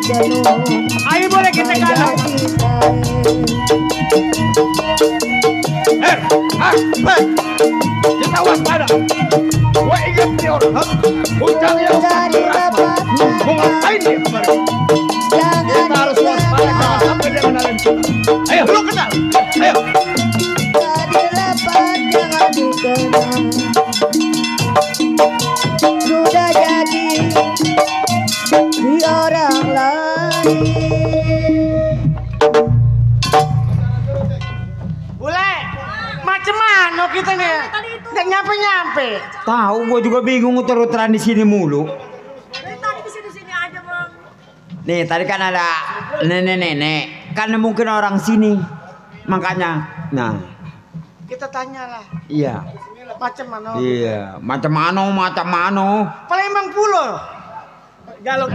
Ayo boleh kita galau. Kita waspada. Gua ingat nih orang. Bujang yang keras. Mau ngapain dia kemarin? Kita harus waspada jangan sampai dia kenalin kita. Ayo lu kenal. Ayo. Dari lapan jangan dikenal. Sudah jadi di orang lain. Bule, macam mana kita nih? Nggak nyampe-nyampe. Tahu, gue juga bingung uter-uteran di sini mulu. Dari tadi di sini aja, Bang. Nih, tadi kan ada nenek-nenek, kan mungkin orang sini, makanya. Nah, Kita tanyalah. iya, Macam mana? iya, macam mana? Palembang pulo. Galau.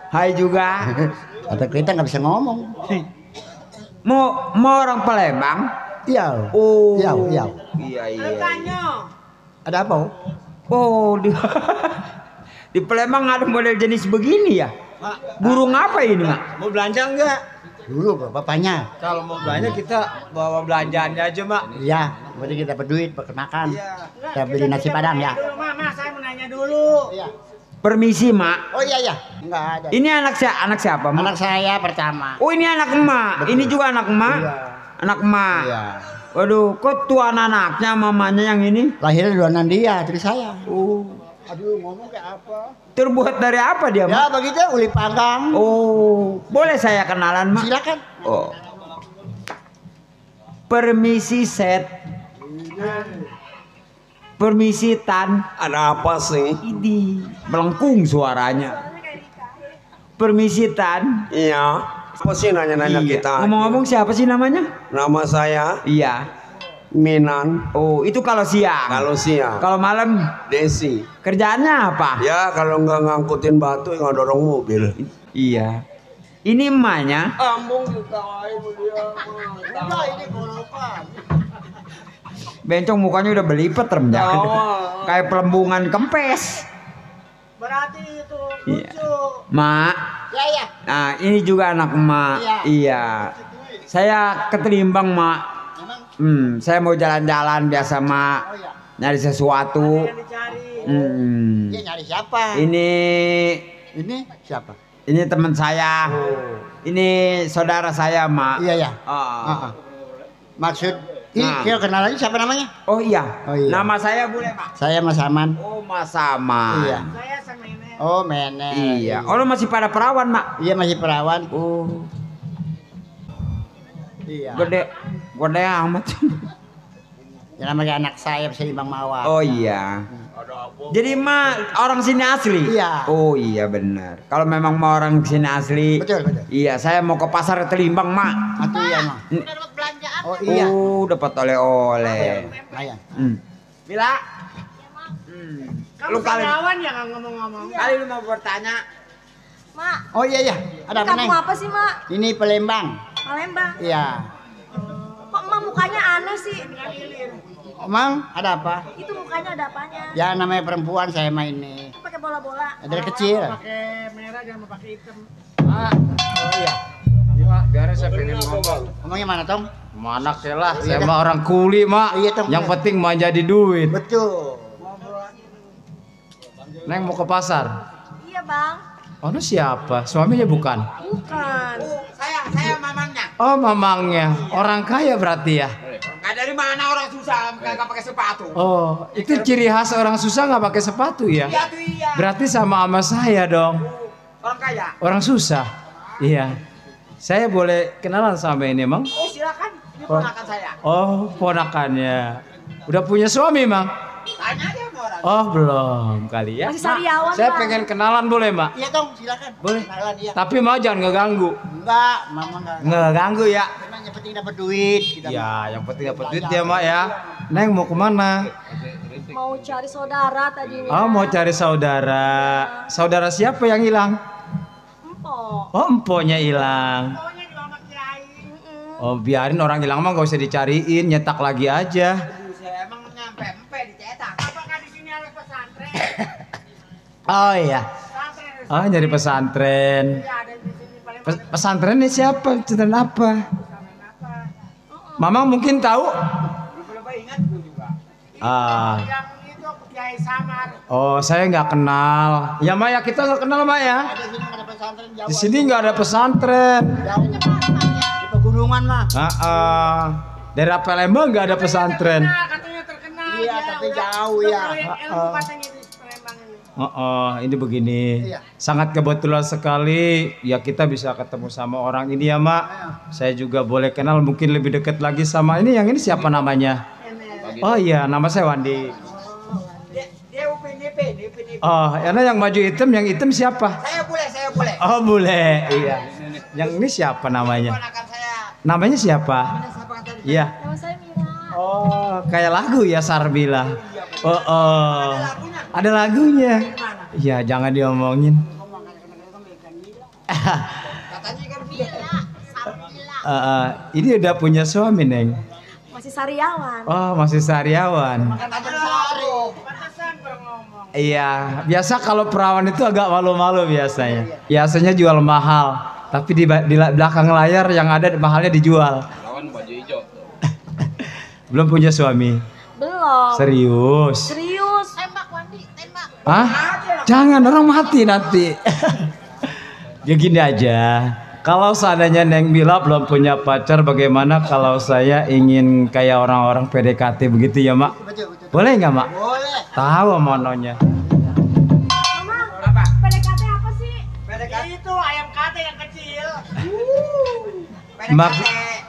Hai juga. Kata kita nggak bisa ngomong. Mau orang Palembang? Iya. Oh, Iya. iya. Tanya. Ada apa? Oh, di Palembang ada model jenis begini ya? Burung apa ini, Mak? Mau belanja enggak? Dulu bapaknya. Kalau mau belanja kita bawa belanjaannya aja, Mak. Iya. Berarti kita berduit, perkenakan. Kita beli nasi padang ya. Dulu, Mama, saya mau nanya dulu. Iya. Permisi, Mak. Oh iya. Enggak ada. Ini anak siapa, Mak? Anak saya pertama. Oh, ini anak emak. Betul. Ini juga anak emak. Iya. Anak emak. Iya. Waduh, kok tuan anaknya mamanya yang ini? Lahirnya duluan dia, dari saya. Oh, Aduh, ngomong kayak apa? terbuat dari apa dia, Ya Mak? begitu, uli panggang. Oh, boleh saya kenalan, Mak? Silakan. Oh. Permisi, Set. Permisi, Tan. Ada apa sih? Ini melengkung suaranya. Permisi, Tan. Iya. Apa sih nanya-nanya Iya. kita? Ngomong-ngomong siapa sih namanya? Nama saya Iya. Minan. Oh, itu kalau siang. Kalau siang Kalau malam Desi. kerjaannya apa? Ya kalau nggak ngangkutin batu nggak dorong mobil. Iya. Ini emaknya. Ambung ditawain dia. Enggak, ini golokan. Bencong mukanya udah belipet remnya. Kayak pelembungan kempes. Berarti itu Iya. lucu. Mak. Ya. Nah, ini juga anak emak. Iya. Iya. Saya ketelimbang, Mak. Emang? Saya mau jalan-jalan biasa, Mak. Oh iya. Nyari sesuatu. Yang dicari. Dia nyari siapa? Ini Siapa? ini teman saya. Ini saudara saya, Mak. Iya ya. Oh. Maksud ini Nah. kita kenal lagi siapa namanya? Oh iya. Oh iya. Nama saya boleh, Pak? Saya Mas Aman. Oh, Mas Aman. Iya. Saya sang nenek. Oh, Menek. Iya. Oh, lu masih pada perawan, Mak? Iya masih perawan. Oh, Iya. gede amat. Yang namanya anak saya bisa Bang Mawar. Oh iya. Jadi Mak orang sini asli? Iya. Oh iya benar. Kalau memang mau orang sini asli. Betul. Iya, saya mau ke pasar Telimbang, Mak. Atau iya Mang. Udah dapat belanjaan. Oh iya. Oh, dapat oleh-oleh. Ayo. Bila? Kamu Lu kali kawan ya nggak ngomong-ngomong. kali lu mau bertanya. Mak, Oh iya. Ada apa kamu Neng? apa sih, Mak? Ini Palembang. Palembang. Iya. Kok Mak mukanya aneh sih? Mang, ada apa? Itu mukanya ada apanya? Ya namanya perempuan saya mah ini. Itu pakai bola-bola. Dari kecil. Pakai merah jangan pakai hitam. Oh iya. Biarin saya pengen ngomong. Ngomongnya mana, Tong? Mana lah, saya mah orang kuli, Mak. Iya, Tong. Yang penting mah jadi duit. Betul. Neng mau ke pasar. Iya, Bang. Oh, lu siapa? Suaminya bukan? Bukan. Saya mamangnya. Oh, mamangnya. Orang kaya berarti ya? Nggak dari mana orang susah nggak pakai sepatu. Oh, itu ciri khas orang susah nggak pakai sepatu ya? Iya tuh iya. Berarti sama saya dong. Orang kaya. Orang susah. Iya. Saya boleh kenalan sama ini, Mang? Oh silakan. Ini ponakan saya. Oh, ponakannya. Udah punya suami, Mang? Tanya aja sama orang. Oh, belum kali ya. Masih sariawan, Saya Bang. pengen kenalan boleh, Mak? Iya, Tong, silakan. Boleh. Kenalan dia. Tapi mau jangan ngeganggu. Enggak, Mama enggak. Ngeganggu ya? Memang yang penting dapat duit. Kita Ya, yang penting dapat duit ya, Mak ya. Neng mau kemana? Mau cari saudara tadinya. Oh, mau cari saudara. Saudara siapa yang hilang? Empok. Oh, emponya hilang. Pokoknya di mama kirain. Oh, biarin orang hilang mah gak usah dicariin, nyetak lagi aja. Saya emang nyampe dicetak. Apakah di sini ada Oh iya. Oh, nyari pesantren. Pesantren ini siapa? Pesantren apa? Mamang mungkin tahu? Ah. Oh, saya nggak kenal. Ya, Mak, ya kita nggak kenal, Mak, ya. Di sini nggak ada pesantren. Di pegunungan mah. Daerah Palembang nggak ada pesantren. Katanya terkenal. Iya, tapi jauh ya. Ilmu katanya di Palembang ini. Ini begini. Iya. Sangat kebetulan sekali ya kita bisa ketemu sama orang ini ya, Mak. Saya juga boleh kenal mungkin lebih dekat lagi sama ini. Yang ini siapa namanya? Oh iya, nama saya Wandi. Oh, yang baju hitam, yang hitam siapa? Saya boleh. Oh, boleh. Iya. Yang ini siapa namanya? Namanya siapa? Iya. Nama saya Mira. Oh, kayak lagu ya Sarbila. Oh. Ada lagunya. Iya, jangan diomongin. Ini udah punya suami, Neng. Masih sariawan. Oh, masih sariawan. Iya, biasa kalau perawan itu agak malu-malu biasanya. Biasanya jual mahal, tapi di belakang layar yang ada mahalnya dijual. Lawan baju hijau. Belum punya suami. Belum. Serius. Tembak Wandi, tembak. Hah? Jangan, orang mati nanti. Ya gini aja. Kalau seandainya Neng Mila belum punya pacar, bagaimana kalau saya ingin kayak orang-orang PDKT begitu ya, Mak? Betul. Boleh nggak, Mak? Boleh. Tahu mononya. Mama, PDKT apa sih? PDKT itu ayam kate yang kecil. Mak,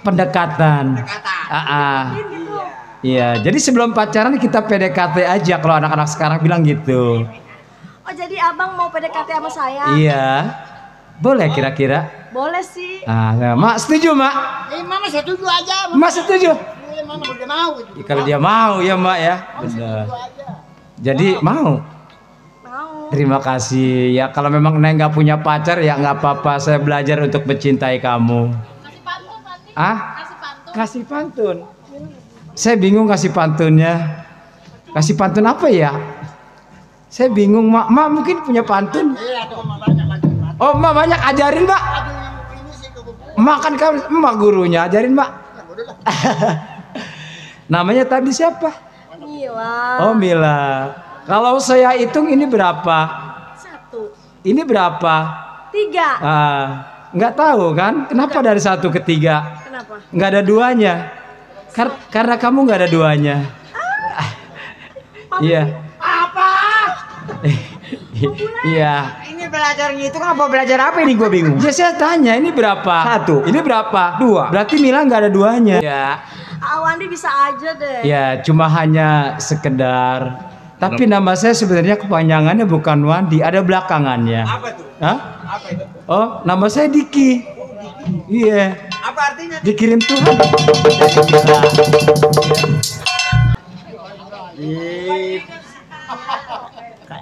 pendekatan. Gitu. Iya, jadi sebelum pacaran kita PDKT aja kalau anak-anak sekarang bilang gitu. Oh, jadi abang mau PDKT sama saya? Iya. Boleh kira-kira? Boleh sih. Mak setuju, Mak? Mama setuju aja. Mas setuju. Mama udah mau. Ya, kalau dia mau ya, Mak ya. Benar. Jadi mau. Mau. Terima kasih. Ya kalau memang Neng nggak punya pacar ya nggak apa-apa. Saya belajar untuk mencintai kamu. Kasih pantun, Wandi. Ah? Kasih pantun. Kasih pantun. Saya bingung kasih pantunnya. Kasih pantun apa ya? Saya bingung, Mak. Mak mungkin punya pantun. Iya, tuh Mama banyak lagi. Oh, Mak banyak ajarin, Mak. Aduh, yang ini sih ke Mak kan kamu Mak gurunya, ajarin, Mak. Namanya tadi siapa? Mila. Oh, Mila. Kalau saya hitung ini berapa? 1, Ini berapa? 3. Nggak tahu kan? Kenapa dari 1 ke 3? Kenapa? Nggak ada duanya. Karena kamu nggak ada duanya. Iya. Apa? Iya. Ini belajar ngitung apa belajar apa ini gue bingung. Ya saya tanya ini berapa? 1. Ini berapa? 2. Berarti Mila nggak ada duanya. Ya. Wandi bisa aja deh. Ya, cuma hanya sekedar. Tapi nama saya sebenarnya kepanjangannya bukan Wandi, ada belakangannya. Apa tuh? Hah? Apa itu? Oh, nama saya Diki. Iya. Apa artinya? Dikirim Tuhan.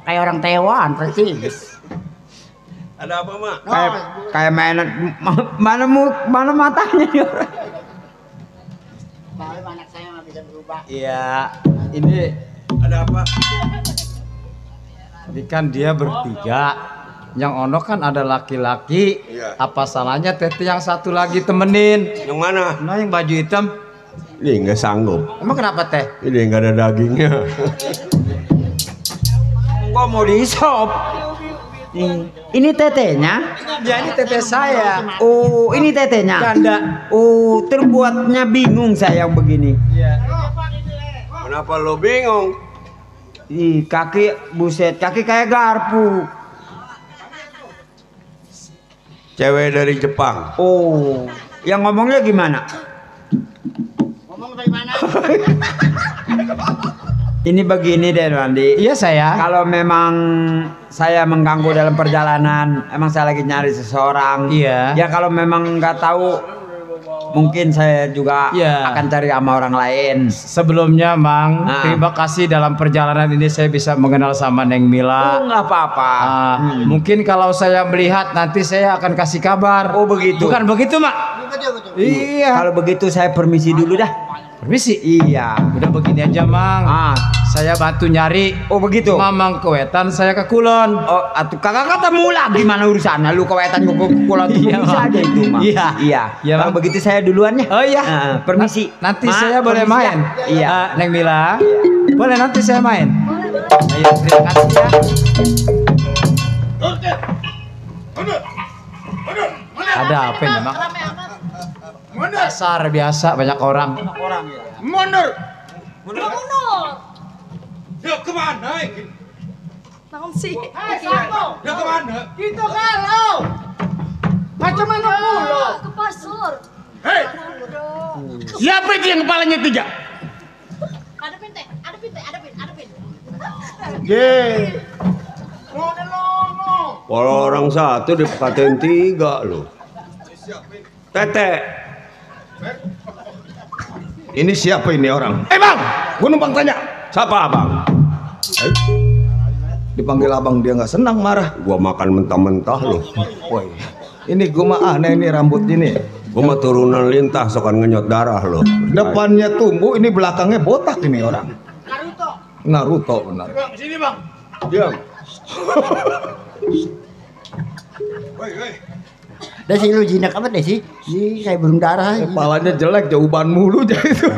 Kayak orang Taiwan persis. Ada apa, Mak? Kayak mainan mana matanya nih orang. Kalau anak saya nggak bisa berubah. Iya, ini Ada apa? Jadi kan dia bertiga. Yang ono kan ada laki-laki. Iya. Apa salahnya Tete yang satu lagi temenin? Yang mana? Nah, yang baju hitam. Ini nggak sanggup. Emang kenapa Teh? Ini nggak ada dagingnya. Gua mau dihisop. Ini tetenya? Ya ini Tete saya. Oh, ini tetenya. Janda. Oh, terbuatnya bingung saya yang begini. Iya. Kenapa lo bingung? Ih, kaki buset, kaki kayak garpu. Cewek dari Jepang. Oh, yang ngomongnya gimana? Ngomong dari mana? Ini begini deh, Wandi. Iya saya. Kalau memang saya mengganggu dalam perjalanan, emang saya lagi nyari seseorang. Iya. Ya kalau memang nggak tahu, mungkin saya juga Iya. akan cari sama orang lain. Sebelumnya Mang, terima kasih dalam perjalanan ini saya bisa mengenal sama Neng Oh, Mila. nggak apa-apa. Mungkin kalau saya melihat nanti saya akan kasih kabar. Oh, begitu. Bukan begitu, Mak? Betul. Iya. Kalau begitu saya permisi dulu dah. Permisi. Iya. Udah begini aja, Mang. saya bantu nyari. Oh begitu. Mamang ke wetan, saya ke kulon. Oh, atuh kagak ketemu lah gimana urusannya lu ke wetan ke kulon tuh Iya, bisa Bang. aja itu mah. Iya. Iya. Iya, Kalau Bang. begitu saya duluan ya. Oh iya. Permisi. Nanti Ma, saya boleh permisi main. ya. Iya. Neng Mila. Boleh nanti saya main. Boleh, boleh. Iya, terima kasih ya. Ada apa ini, Bang? Dasar biasa banyak orang. Mundur. Mundur. Ya kemana? Naon sih? Ya kemana? Kita galau. Macam mana pula? Ke pasar. Hei, siapa itu yang kepalanya 3? Adepin teh, adepin. Ye. Kalau orang satu dikatain 3 loh. Tete. Ini siapa ini orang? Bang, gua numpang tanya. Siapa abang? Dipanggil abang dia nggak senang, marah. Gua makan mentah-mentah loh. Woi, ini gua mah aneh ini rambut ini. Gua mah turunan lintah sokan ngenyot darah loh. Depannya tumbuh, ini belakangnya botak ini orang. Naruto benar. Bang, sini bang. Diam. Desi lu jinak apa Desi? Ini kayak burung darah. Kepalanya jelek, jauban mulu jadi itu.